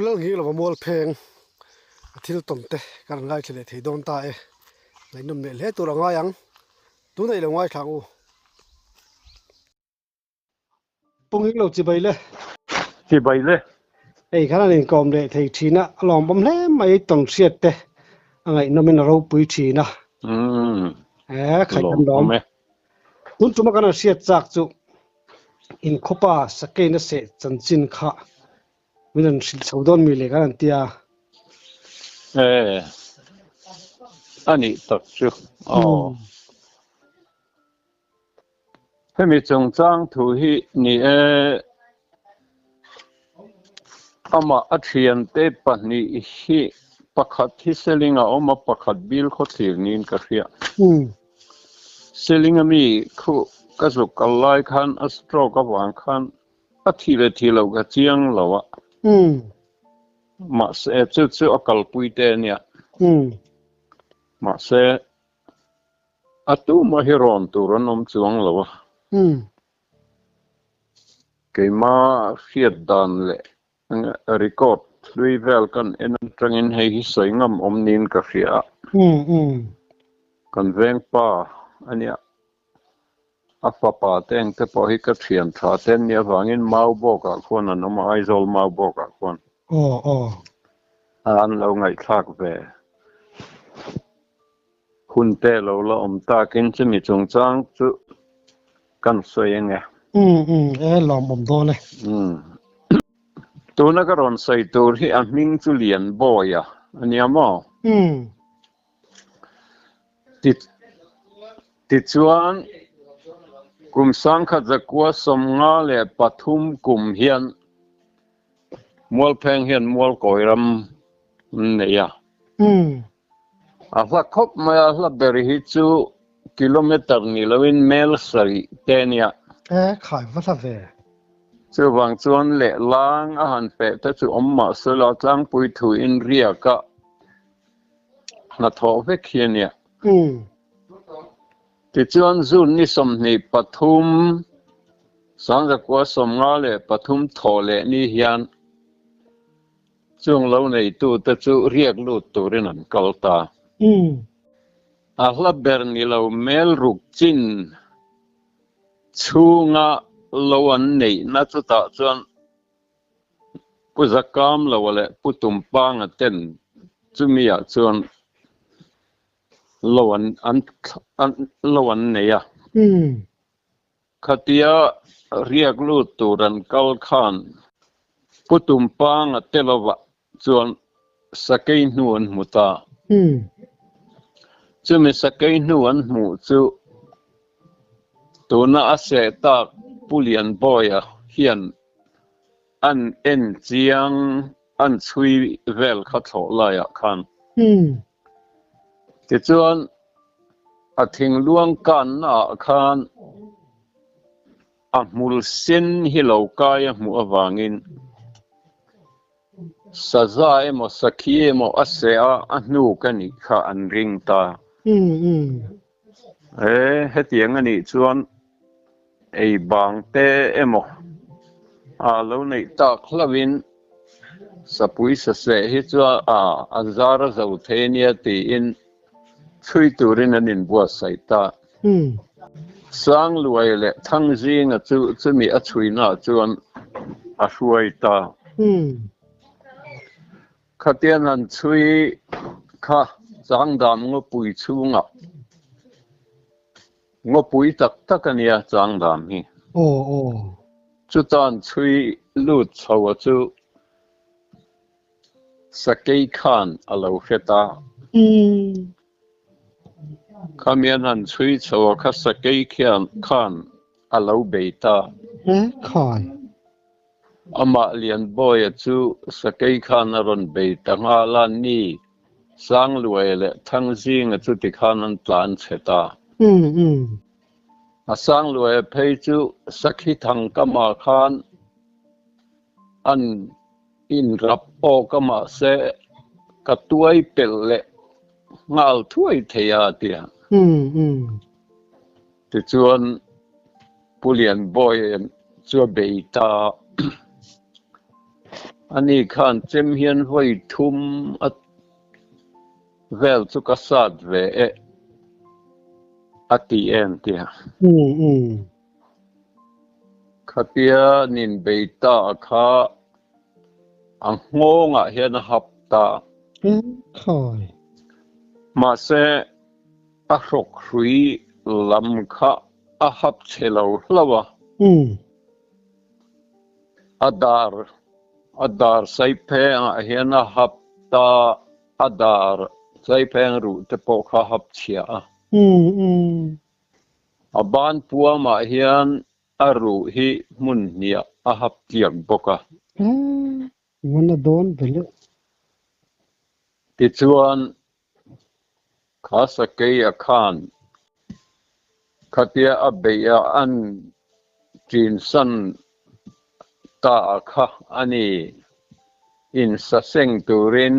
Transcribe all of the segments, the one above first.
Lalngir lova mual pheng a thil tawn te ka rawn ngaithla leh thei dawn ta e. Ngaihnawm leh hle tur a ngai ang. Tunah i lo ngaithla ang u. Pawnging lo chibai le. Chibai le. Hei khan an inkawm leh thei thin a, a lawmawm hle mai tawn hriat te a ngaihnawmin a ropui thin a. E khai kan lawm. Tun tuma kan han hriat chak chu inkhawpa sakeina seh chanchin kha Min rawn hrilh chho dawn mi le kan han ti a. E, a nih tak chu aw. Hemi chungchang thu hi ni e, amah a thiante pahnih hi pakhat hi Seling a awm a, pakhat bil khawthlir niin ka hria. Seling a mi khu ka zuk kal lai khan a stroke avang khan A thih leh thih loh ka chiang lo a. Mahse chu chu a kalpui te a nia. Mahse a tumah hi rawn tur an awm chuang lo a. Keima hriat dan leh record hlui vel kan en atangin hei hi sawi ngam awm niin ka hria a. Kan vengpa a nia. A fapa te eng te pawh hi ka thian tha te an nih avangin Mau bawkah khuan an awm a, Aizawl Mau bawkah khuan. Aw aw. A an lo ngaihthlak ve. Hun te lo la awm takin chumi chungchang chu kan sawi ang e. Umm umm e lawmawm dawn e. Umm. Tuna ka rawn sawi tur hi a hming chu Lianbawia a nia maw? Umm. Tichuan, kum sangkhat zakua 53 kum hian Mualpheng hian Mualkawi ram an nei a. A hla khawp mai a, hla ber hi chu kilometer ni loin mel sarih te a nia. E, khai va hla ve. Chuvang chuan lehlang a han peh te chu awm mah sela tlangpui thuin riak a. Hnathawh vek hi a nia. Tichuan June ni 23, 1953 thawh leh ni hian chung lo neitute chu riak lut turin an kal ta. A hla ber ni lo mel ruk chin chhunga lo an neihna chutah chuan Pu Zakamloa leh Pu Tumpanga ten chumiah chuan lo an an lo an nei a. Khatia riak lut tur an kal khan Pu Tumpanga te lovah chuan sakei hnu an hmu ta. Chumi sakei hnu an hmuh chu tuna a seh tak Pu Lianbawia hian An en chiang an chhui vel kha thlawh laiah khan. Tichuan a thingluang kannaah khan a hmul sen hi lo kai a hmuh avangin saza emaw sakhi emaw a seh a, a hnuk a nih kha an ring ta. E, hetiang a nih chuan ei bang te emaw a lo neih tak hlauhin sapui saseh hi chuan a a zar a zo thei ania tiin chhui turin an inbuatsaih ta. Sangluai leh Thangzinga chu chumi a chhuinaah chuan a hruai ta. Khatian han chhui kha Changdam ngawpui chhungah ngawpui tak tak a nia Changdam hi. Aw aw. Chutan chhui lut chho a chu Sakei khan a lo hre ta. Khamian han chhui chho a kha Sakei khian khan a lo bei ta. E khai. Amah Lianbawia chu Sakei khan a rawn bei ta nghal a, ni Sangluaia leh Thangzinga chu tikhan an tlan chhe ta. A Sangluaia phei chu Sakhi Thangkama khan an inrap awk a mahse ka tuai pelh leh nghal thuai thei a a ti a. Tichuan Pu Lianbawia chu a bei ta. Ani khan chem hian vawi thum a vel chu ka sat ve e a ti em tia. Khatia nin bei ta kha a nghawngah hian a hap ta. Mahse a hrawk hrui lam kha a hap chhe lo hlauh a. A dar a dar saiphengah hian a hap ta a dar saipheng ruh te pawh kha a hap chhia a. A ban puamah hian a ruh hi hmun hniah a hap tliak bawk a. Ngun a dawn ve le. Tichuan, kha sakei a khan khatia a beih a an ṭinsan ta a kha a ni. Insaseng turin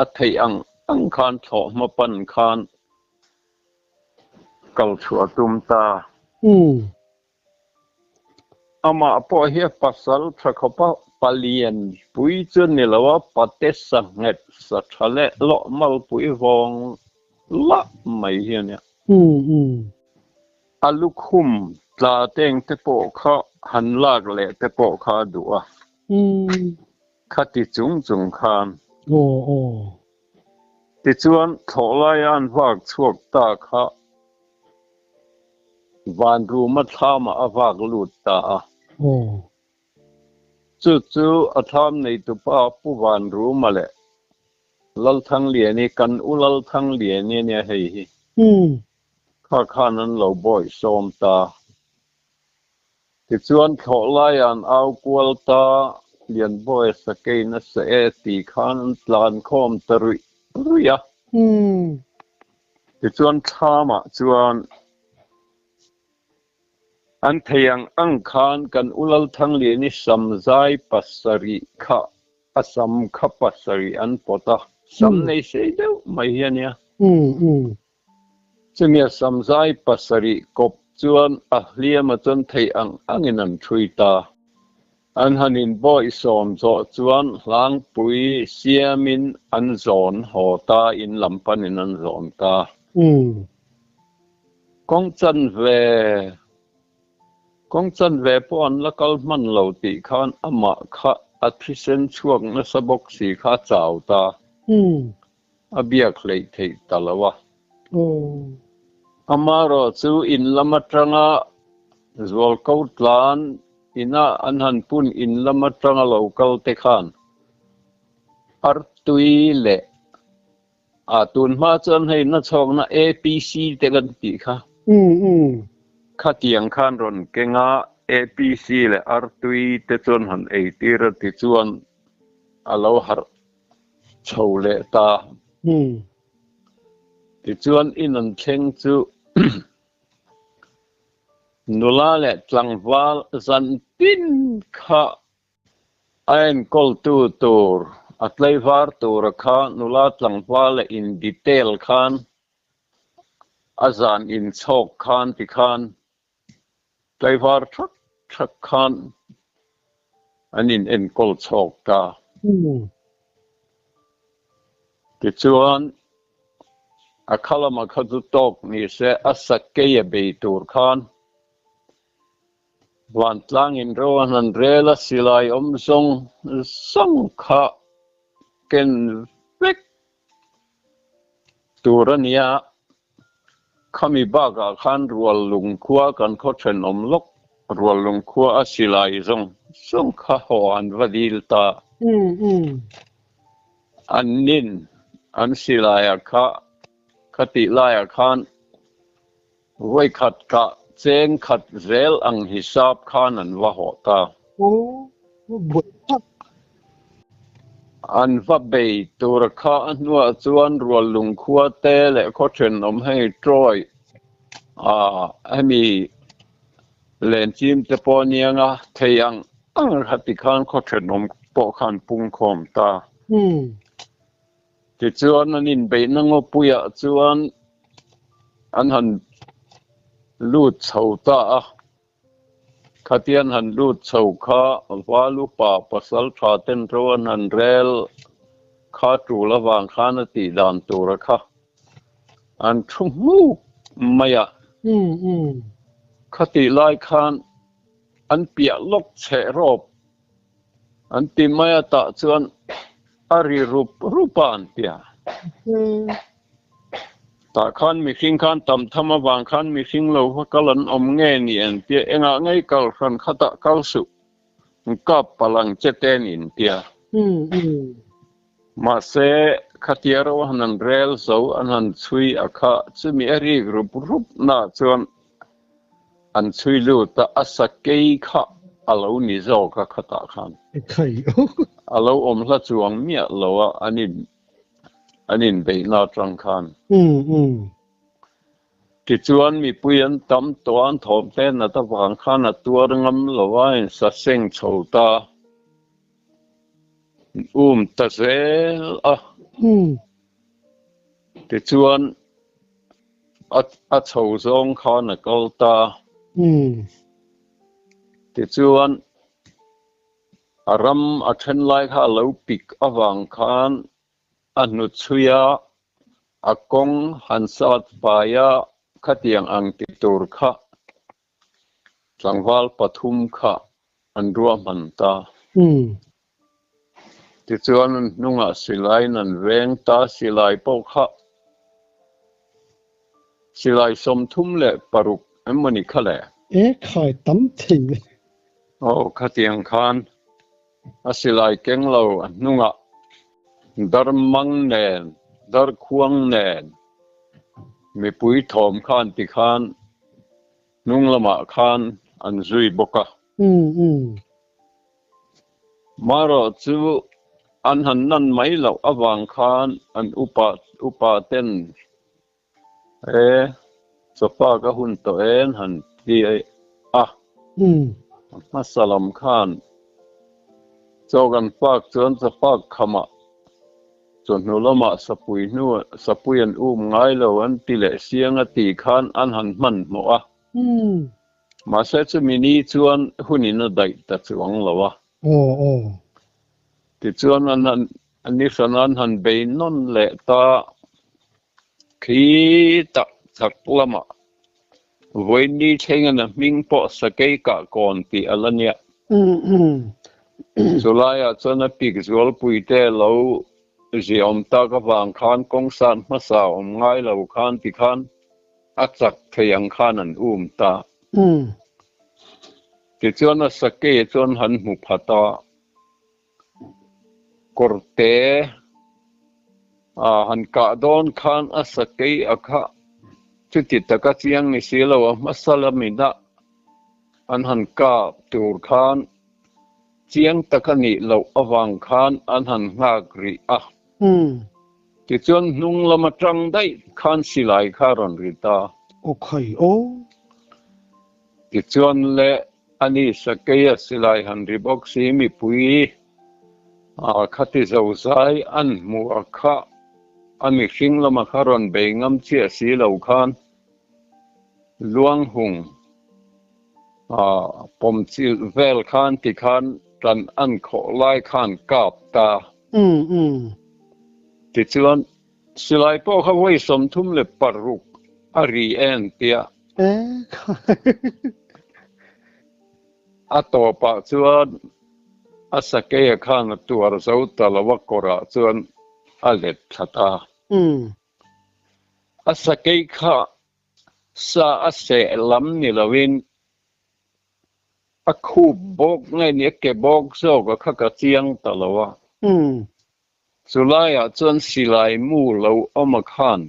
a theih ang ang khan thlawhhma pan khan kal chhuah tum ta. Amah pawh hi a pasal tha khawp a, palian pui chu ni lo a, pate sa nghet sa tha leh lawh malpui vawng lah mai hi a nia. A lukhum tla teng te pawh kha han lak leh te pawh kha a duh a. Khati chung chung khan. Tichuan thlawhlaia an vak chhuak ta kha Van ruma thlamah a vak lut ta a. Chu chu a thlam neitupa Pu Van Ruma leh Lalthangliani, kan u Lalthangliani a nia hei hi, kha khan an lo bawih sawm ta. Tichuan thlawh laiah an au kual ta, Lianbawi sakei nasa e tih khan an tlan khawm ta ruih ruih a. Tichuan thlamah chuan an thei ang ang khan kan U Lalthangliani samzai pasarih kha a sam kha pasarih an pawt a, sam nei sei deuh mai hi a nia. Chumi a samzai pasarih kawp chuan a hliam a chuan theih ang angin an ṭhui ta. An han inbawih sawm zawh chuan hlangpui siamin an zawn haw ta, in lam panin an zawn ta. Kawng chanve, kawng chanve pawh an la kal hman lo tih khan amah kha a thisen chhuak nasa bawk si kha a chau ta. A biak hleih theih ta lo a. Amaherawh chu in lam atanga zualko tlan ina an han pun in lam atanga lo kal te khan artui leh a tun hma chuan hei nachhawkna APC te kan tih kha khatiang khan rawn keng a, APC leh artui te chuan han eitir a tichuan a lo harh chho leh ta. Tichuan in an thleng chu nula leh tlangval zan tin kha a enkawltu tur, a tlaivar tura kha nula tlangval leh in detail khan a zan inchhawk khan tikhan Tlaivar thak thak khan an in enkawl chhawk ta. Tichuan, a kha lama kha chu tawk ni se a sakei a bei tur khan vantlang in ro an han rel a, silai awm zawng zawng kha ken vek tur a nia. Khami bakah khan rual lung khua kan khaw thenawm lawk rual lung khua a silai zawng zawng kha haw an va dil ta. An nin an silai a kha kha tih laiah khan vawikhat kah cheng khat zel ang hisap khan an va haw ta. An va bei tur kha a hnuah chuan rual lungkhua te leh khaw thenawm hei Troy a hemi lenchim te pawh aniang a thei ang ang kha tikhan khaw thenawm pawh khan pungkhawm ta. Tichuan an inbeihna ngawpuiah chuan an han lut chho ta a. Khatian han lut chho kha Val upa pasal tha ten ro an han rel kha tul avang khan a tih dan tura kha an thu hmuk mai a. Khatih lai khan an piah lawk cheh rawp an ti mai a tah chuan a ri rup rup a an ti a. Tah khan mihring khan tam tham avang khan mihring lo va kal an awm nge ni an tia engah ngei kal hran khatah kal suh kap palh ang che te ni an tia. Mahse khatia ro han an rel zo an han chhui a kha chumi a rik rup rup naah chuan an chhui lut a, a sakei kha a lo ni zawk a khatah khan. A lo awm hla chuang miah lo a an in an inbeihna atang khan. Tichuan mipui an tam tawh a, an thawm te nat avang khan a tuar ngam lo a, a insaseng chho ta um ta zel a. Tichuan a chho zawng khan a kal ta. Tichuan. A ram a then lai kha a lo pik avang khan a hnutchhui a, a kawng han sat fai a, khatiang ang ti tur kha tlangval pathum kha an ruahman ta. Tichuan an hnungah silaiin an veng ta, silai pawh kha silai 36 emawni kha le. E khai tam thei ve. Aw, khatiang khan a silai keng lo a hnungah dar mang nen, dar khuang nen mipui thawm khan ti khan hnung lamah khan an zui bawk a. Marawh chu an han nan mai loh avang khan an upa upa ten E, chawpa ka hun tawh en han ti a. Hmasa lam khan chaw kan fak chuan chawfak khamah chawhnu lamah sapui hnu sapui an um ngai lo an ti leh siang a tih khan an han hmanhmawh a. Mahse chumi ni chuan hunin a daih ta chuang lo a. Tichuan an han Ni hran an han bei nawn leh ta khi tak chak lamah vawiin thlengin a hming pawh Sakei kah kawn tih a la nia. Chulaiah chuan a pik zualpuite lo ziaawm tak avang khan kawngsan hmasa awm ngai lo khan tikhan a chak thei ang khan an um ta. Tichuan a Sakei chuan han hmu phat a. Kawrte ah han kah dawn khan a sakei a kha chuti taka chiang ni si lo a hmasa lamina an han kap tur khan chiang tak a nih loh avang khan an han nghak rih a. Tichuan hnung lam atang daih khan silai kha a rawn ri ta. Aw khai aw. Tichuan le Ani Sakeia silai han ri bawk si mipui a khati zozai an hmu a kha a mihring lama kha rawn bei ngam chiah si lo khan Luanghung a pawm chilh vel khan ti khan tan an khawh lai khan kap ta. Tichuan silai pawh kha vawi 36 a ri en tia. A tawpah chuan a sakeia khan a tuar zo ta lo a kawrah chuan a let thla ta. A sakei kha sa a seh lam ni loin a khup bawk nge ni a ke bawk zawk a kha ka chiang ta lo a. Chulaiah chuan silai mu lo awm a khan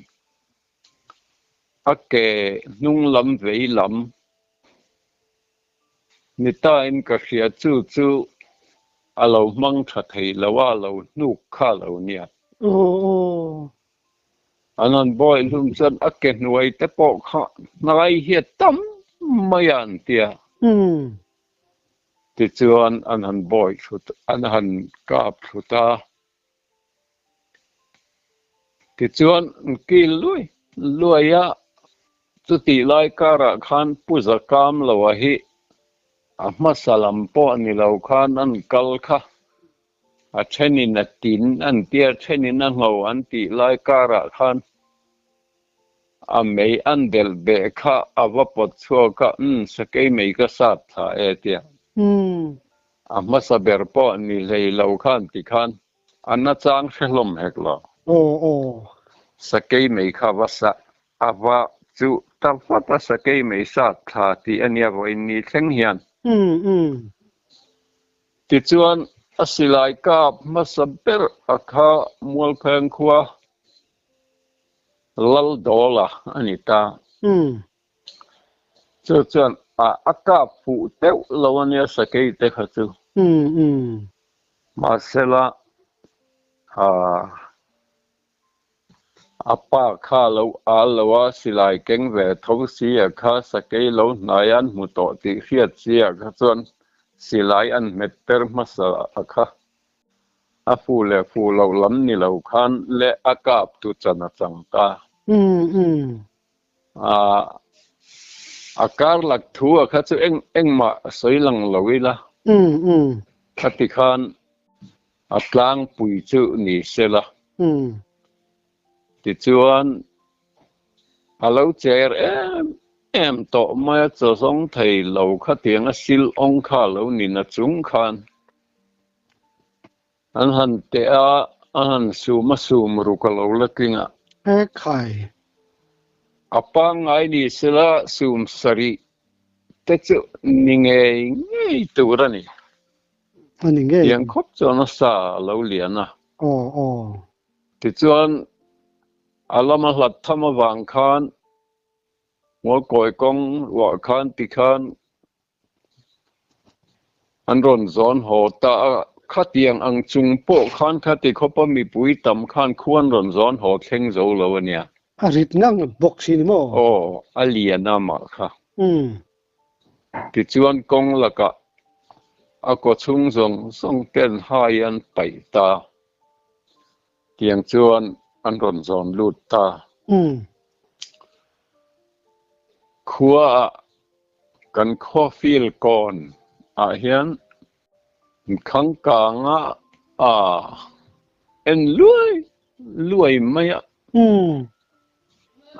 A ke hnung lam vei lam ni tain ka hria chu chu a lo hmang tha thei lo a, a lo hnuk kha lo nia. An han bawi hlum chuan a ke hnuai te pawh kha hnai hi a tam mai a an ti a. Tichuan an han bawi thlut, an han kap thlut a. Tichuan kil luai luai a, chutih lai karah khan Pu Zakam loa hi A hmasa lam pawh ni lo khan an kal kha. A thenin a tin an tia, a thenin a ngho an tih lai karah khan a mei an delh beh kha a va pawt chhuak a, Umm, sakei mei ka sat thla e tia. A hmasa ber pawh ni hlei lo khan ti khan a nachang hre hlawm hek lo. Sakei mei kha va sa A va chu ta vat a sakei mei sat thla tih a nia vawiin ni thleng hian. Tichuan a silai kap hmasa ber a kha Mualpheng khua Laldawla a ni ta. Chu chuan a kap fuh deuh lo a nia sakei te kha chu. Mahsela A pa kha lo al lo a, silai keng ve tho si a kha sakei lo hnai an hmu tawh tih hriat si ah kha chuan silai an hmet per hmasa a kha. A fu leh fu loh lam ni lo khan leh a kap tu chan a chang ta. A kar lak thu a kha chu eng engmah sawi lang lo ila. Khati khan A tlangpui chu ni se la. Tichuan, a lo cher em em tawh mai a, chaw zawng thei lo khatiang a sil awng kha a lo ni na chung khan an han teh a, a han sum a sum ruk a lo la tling a. He khai. A pangngai ni se la sum sarih te chu ni ngei ngei tur a ni. A ni ngei. Tiang khawp chuan a sa a lo lian a. Aw aw. Tichuan a lama hlat tham avang khan Mualkawi kawng ruah khan tikhan an rawn zawn haw ta a. Khatiang ang chung pawh khan khati khawpa mipui tam khan khu an rawn zawn haw thleng zo lo a nia. A rit ngang bawk si ni maw? Aw, a lian a mah kha. Tichuan kawng lakah a kaw chhung zawng zawng ten hai an paih ta. Tiang chuan an rawn zawn lut ta. Khuaah kan khaw fil kawn ah hian Khangkanga a en luai luai mai a.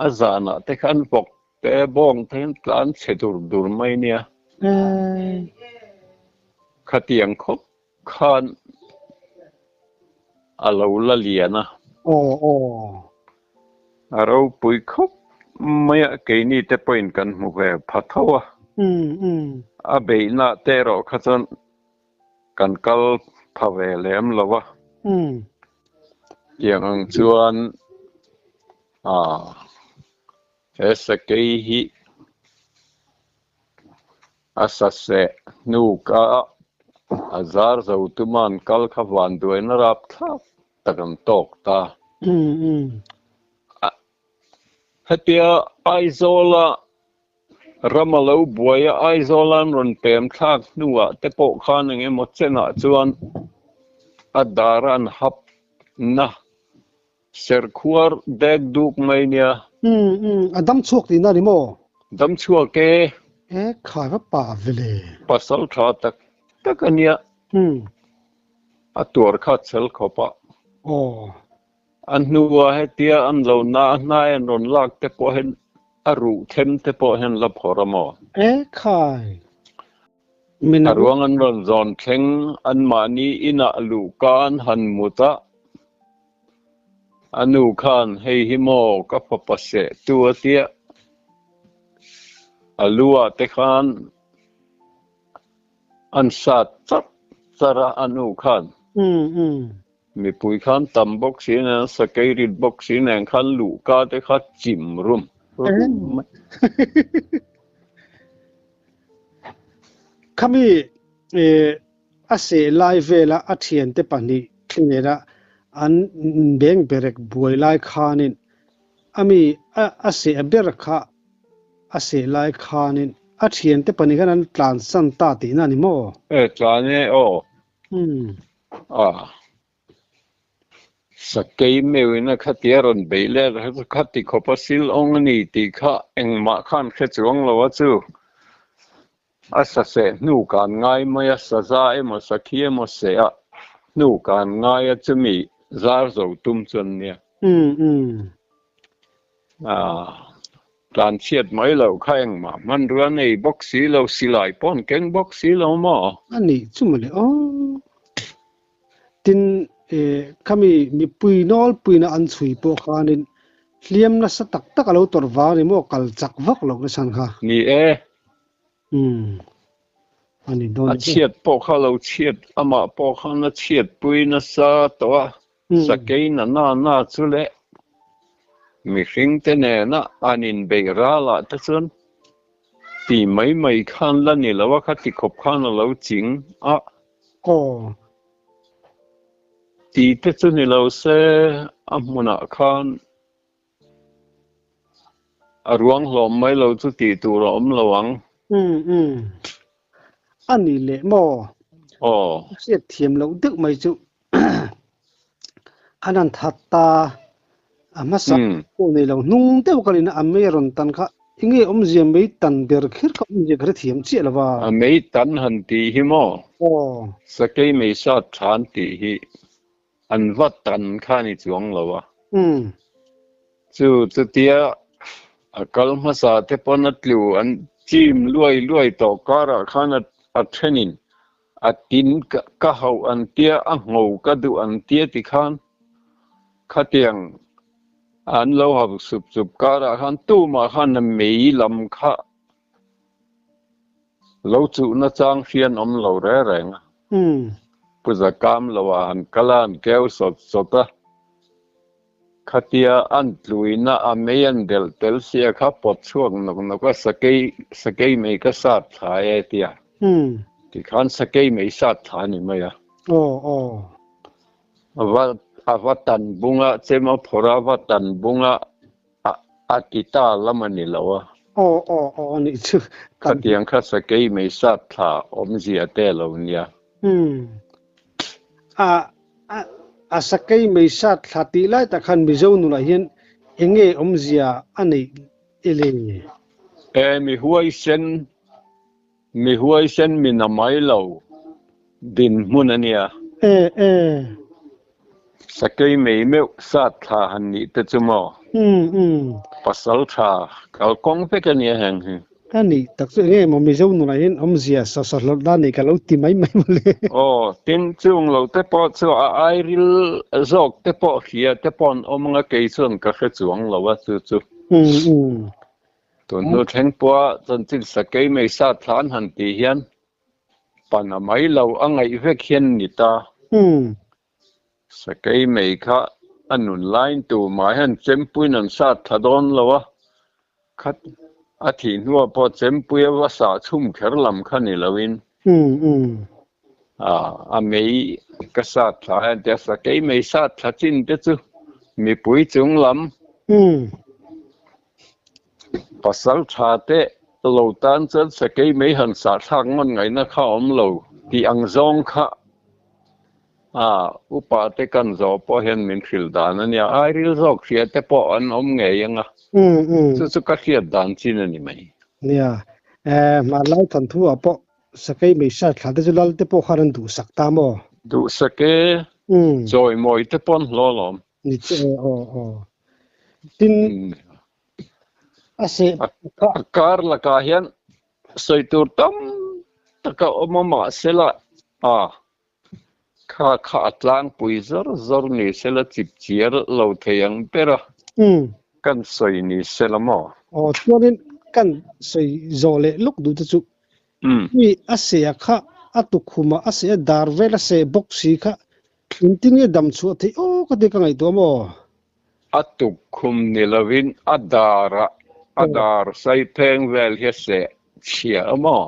A zanah te khan vawk te bawng te hian tlan chhe dur dur mai nia. Khatiang khawp khan a lo la lian a. A ropui khawp mai a, keini te pawhin kan hmu ve pha tho a. A beihna te erawh kha chuan kan kal pha ve lem lo a. Tiang ang chuan he sakei hi a sa seh hnuk a, a zar zo tuman kal kha vanduaina rapthlak tak an tawk ta. Hetia Aizawla ram a lo buai a, Aizawla an rawn pem thlak hnuah te pawh khan eng emaw chenah chuan a dar an hap na serkhuar dek duk mai nia. A dam chhuak tihna a ni maw? Dam chhuak e. E khai va pa vele. Pasal tha tak tak a nia. A tuar kha chel khawp a. Aw. A hnua hetia an lo na a hnai an rawn lak te pawh hian a ruh them te pawh hian la phawrh a maw? E khai. A ruang an rawn zawn thleng anmahni inah luhka an han mut a. A nu khan hei hi maw ka fapa seh tu a tia. A lu ah te khan An sat char char a, a nu khan. Mipui khan tam bawk si nen, sakei rit bawk si nen khan luhka te kha chim rum rum mai. Khami a seh lai vela a thiante pahnih thlera an beng berek buai lai khanin ami a seh ber kha A seh lai khanin a thiante pahnih khan an tlansan ta tihna a ni maw? E, tlan e aw. A, sakei meuhin a khatia rawn beih let a chu khati khawp a sil awng a ni tih kha engmah khan hre chuang lo a chu. A sa seh hnu kan ngai mai a, saza emaw sakhi emaw seh a hnu kan ngai a chumi zar zo tum chu an nia. Tlan chhiat mai loh kha engmah hmanrua nei bawk si lo, silai pawh an keng bawk si lo maw? A nih chu mawle aw. Tin, khami mipui nawlpuina an chhui pawh khanin hliam nasa tak tak a lo tawrh vang a ni maw kal chak vak loh nasa kha. Ni e. A ni dawn A chhiat pawh kha lo chhiat, amah pawh khan a chhiatpui nasa tawh a, sakei na na na chu leh mihringte nena an inbeih ralah te chuan ti mai mai khan la ni lo a, khati khawp khan a lo ching a. Aw. Ti te chu ni lo se a hmunah khan a ruang hlawm mai lo chu tih tur a awm lo ang. Umm umm. A ni leh maw? Aw. A hriat thiam loh deuh mai chu an han that ta a hmasa pawh nei lo hnung deuh kalin a mei a rawn tan kha enge awmzia mei tan ber kher kha awmzia ka hrethiam chiah lo va. A mei tan han tih hi maw? Aw. Sakei mei sat than tih hi an va tan kha a ni chuang lo a. Chu chutia a kal hmasa te pawn a tlu an chim luai luai tawh karah khan a thenin A tin ka hauh an tia, a ngho ka duh an tia ti khan khatiang an lo hauh sup sup karah khan tumah khan a mei lam kha lo chuhna chang hrian awm lo reng reng a. Pu Zakam loah han kal a, an keu sawt sawt a. Khatia an tluina a mei an delh tel sia kha pawt chhuak nawk nawk a, sakei sakei mei ka sat thla e tia. Tikhan sakei mei sat thla a ni mai a. Aw aw. A va a va tan bung a, chem a phawrh a, a va tan bung a, a a ti ta lam a ni lo a. Aw aw aw a nih chu. Khatiang kha sakei mei sat thla awmzia te lo nia. A A sakei mei sat thla tih lai tak khan Mizo nunah hian eng nge awmzia a neih i le? E mi huaisen, mi huaisen mi na mai lo dinhmun a nia. E e. Sakei mei meuh sat thla han nih te chu maw? Um um. Pasal tha kalkawng vek a nia heng hi. Ka nih tak chu enge maw Mizo nunah hian awmzia sa sa hlawlh dan nei ka lo ti mai mai mawle. Aw, tin chung lo te pawh chu a airil zawk te pawh hria te pawh an awm anga kei chuan ka hre chuang lo a chu chu. Um um. Tun hnu thleng pawha chanchin sakei mei sa thlan han tih hian pan a mai lo a ngaih vek hian ni ta. Um. Sakei mei kha a nun laiin tumah hian chempuiin an sat thla dawn lo a, khat a thih hnuah pawh chempui a va sah chhum kher lam kha ni loin a mei ka sat thla a tia sakei mei sat thla chin te chu mipui chung lam pasal tha te lo tan chuan sakei mei han sah thlak ngawn ngaihna kha a awm lo tih ang zawng kha A, upa te kan zawh pawh hian min hrilh dan a nia, airil zawk hria te pawh an awm ngei ang a, chu chu ka hriat dan chin a ni mai. Nia, hmanlai thawnthu ah pawh sakei mei hriat thla te chu lal te pawh khan an duhsak ta maw? Duhsak e, chawimawi te pawh an hlawh alawm. Ni che e, aw aw. Tin, a seh kha. A kar lakah hian sawi tur tam tak a awm a, mahsela a Kha kha a tlangpui zawr zawr ni sela chip chiar lo thei ang ber a, kan sawi ni sela maw? Aw, chuanin kan sawi zawh leh lawk duh te chu mi a seh a kha a tukhum a, a seh a dar vel a seh bawk si kha engtin nge dam chhuah theih aw ka ti ka ngaihtuah maw? A tukhum ni lovin a dar a, a dar saipheng vel hi a seh chhia a maw?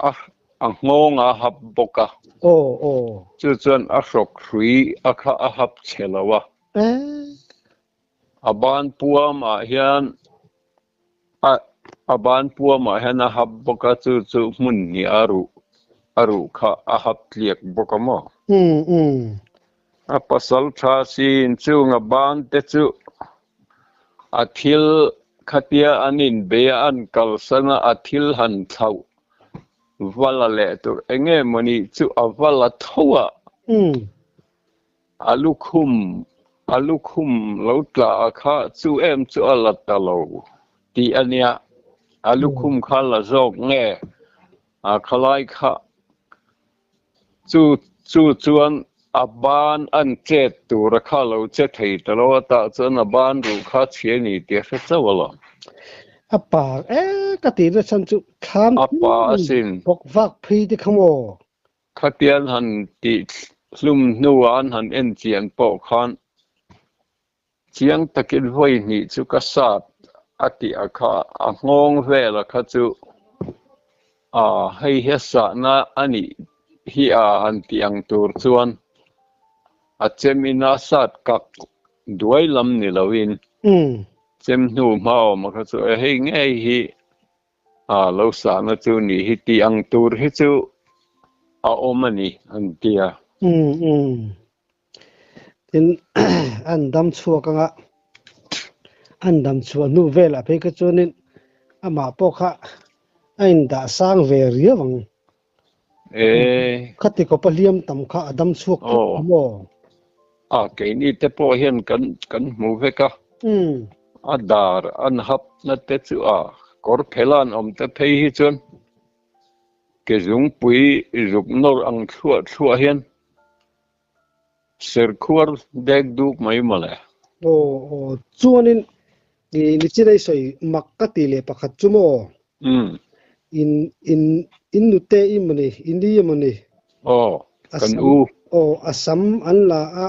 A a nghawng a hap bawk a. Aw aw. Chu chuan a hrawk hrui a kha a hap chhe lo a. A ban puamah hian a a ban puamah hian a hap bawk a, chu chu hmun hnih a ruh a ruh kha a hap tliak bawk a maw? Um um. A pasal tha siin chung a ban te chu a thil. Khatia an inbei a an kalsan a a thil han thlauh va la leh tur eng nge mawni chu a va la tho a. A lukhum a lukhum lo tla a kha chu em chu a la ta lo tih a nia. A lukhum kha la zawk nge a khalai kha Chu chu chuan a ban an chet tur a kha lo che thei ta lo a, tah chuan a ban ruh kha chhia ni tih a hre chauh alawm. A pa e ka tih na chhan chu thlam A pa asin. Bawk vak phei te kha maw? Khatian han tih hlum hnuah an han en chian pawh khan Chiang takin vawi hnih chu ka sat a tih a kha, a nghawng vel a kha chu a hei hi a sahna a nih hi a han tih ang tur chuan a chem in a sat kak duai lam ni loin chem hnu hma awm a kha chu e hei ngei hi a lo sahna chu nih hi tih ang tur hi chu a awm a ni an ti a. Tin, an dam chhuak anga an dam chhuah hnu velah phei kha chuanin amah pawh kha a indah sang ve riau ang. E. Khati kawpa hliam tam kha a dam chhuak thut Aw. maw? A, keini te pawh hian kan kan hmu vek a. A dar an hapna te chu a kawr phela an awm te phei hi chuan ke zungpui zuk nawr ang thluah thluah hian Serkhuar dek duk mai mawle. Aw aw chuanin i nichinai sawi mak ka ti leh pakhat chu maw? Umm. In in in nute i mawni i ni mawni? Aw kan u. Aw a sam an la a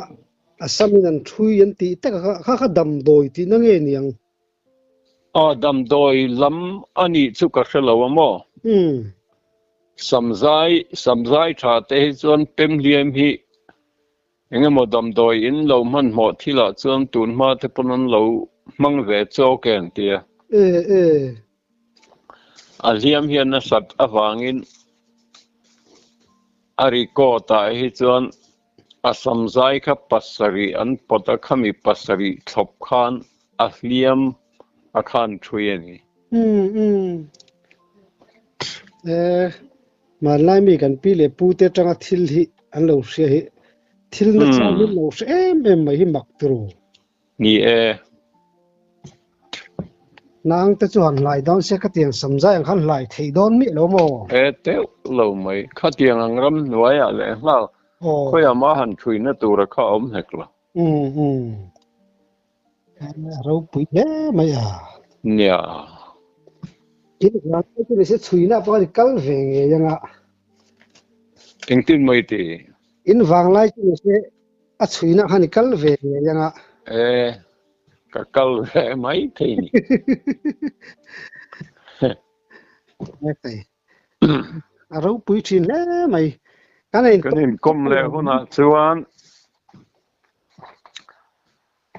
a sam in an thui an tih tak a kha kha kha damdawi tihna nge niang? Aw damdawi lam a nih chu ka hre lo a maw? Umm. Samzai, Samzai tha te hi chuan pemhliam hi eng emaw damdawi in lo hmanhmawh thilah chuan tun hma te pawn an lo hmang ve chawk e an ti a. E e. A hliam hian a sat avangin a record ah hi chuan a samzai kha pasarih an pawt a, khami pasarih thlawp khan a hliam a khan thui a ni. Umm umm. E, hmanlai mi kan pi leh pu te atanga thil hi an lo hria hi thil nasa hi an lo hre em em mai hi mak turu. Ni e. Nang te chu han hlai dawn sia khatiang samzai ang khan hlai theih dawn miah lo maw? E teuh lo mai. Khatiang ang ram hnuaiah leh nghal khawiah mah han thuina tura kha a awm hek lo. Umm umm. A ropui hle mai a. Nia. Tin hlan te chu nise chhuina pawh a kal ve ngei anga. Engtin mai ti? In vanglai chu nise a chhuina khan i kal ve ngei anga. E, ka kal ve mai thei ni. A ropui thin hle mai. Kan inkawm leh hunah chuan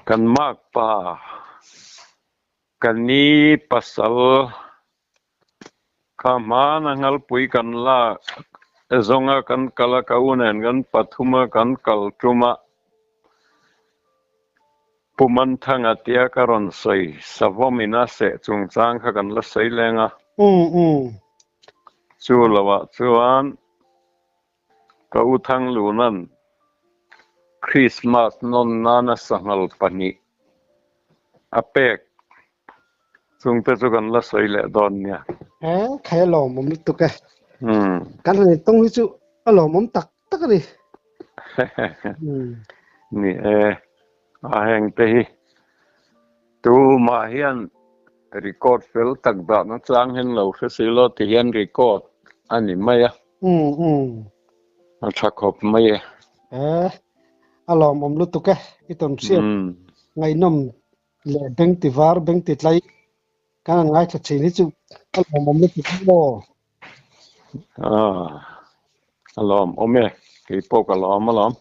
Kan makpa, ka ni pasal kha hmana ngalpui kan la zawnga kan kal a, ka u nen kan pathum a kan kal tum a, Pu Manthanga tia ka rawn sawi savawm in a seh chungchang kha kan la sawi leng a. Chu loah chuan Ka u Thangluna'n Krismas nawn nana sanghal pahnih a pek chungte chu kan la sawi leh dawn nia. He khai a lawmawm lutuk e. Kan han intawng hi chu a lawmawm tak tak a ni. Ni e, a hengte hi tumah hian record fel tak dahna chang hian lo hre si lo ti hian record a ni mai a. Umm umm. A tha khawp mai e. E, a lawmawm lutuk e, i tawn hriat ngaihnawm leh beng ti var beng ti tlai kan han ngaithla thin hi chu a lawmawm lutuk e maw. A lawmawm e, keipawh ka lawm alawm.